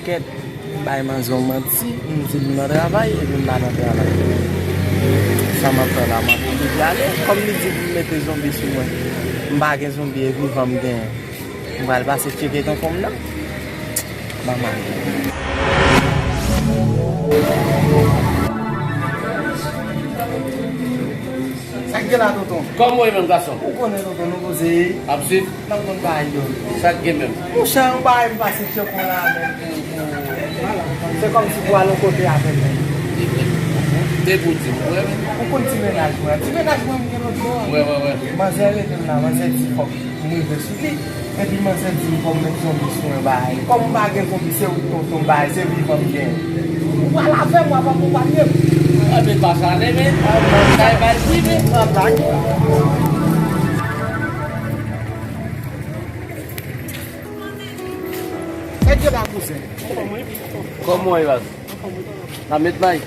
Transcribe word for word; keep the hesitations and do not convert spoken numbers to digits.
Kèt, bay manzè yon manti, m di l m nan travay, epi m pa nan travay. Sa m ap fè la, m ap oblije ale. Kòm li di pou m mete zonbi sou mwen, m pa gen zonbi, e vivan m genyen. M pral pase tcheke tonton m nan. Ban m ale. Sa k gen la, tonton? Kòman w ye menm, gason? Ou konnen, tonton, nou poze. Ap swiv? N ap konn bagay yo. Sa k gen menm? Monchè, yon bagay m pase tcheke w la menm. Se kòmsi pou al yon kote avè m menm. Te pou di m, wè. Ou konn ti mennaj mwen? Ti mennaj mwen m gen lòt bò a. Wè, wè, wè. Manzè rele m la, manzè di fòk m rive sou li. Epi manzè di m fò m met zonbi sou mwen, bay. Kòm m pa gen zonbi, se ou k tonton, bay, se vivan m gen. Ou pral avè m, w ap akonpanye m. Epi pa sa, ne, men. Kay bay prive. Sa blag. Sa k gen la, kouzen? Kòman w ye, baz? N ap met may.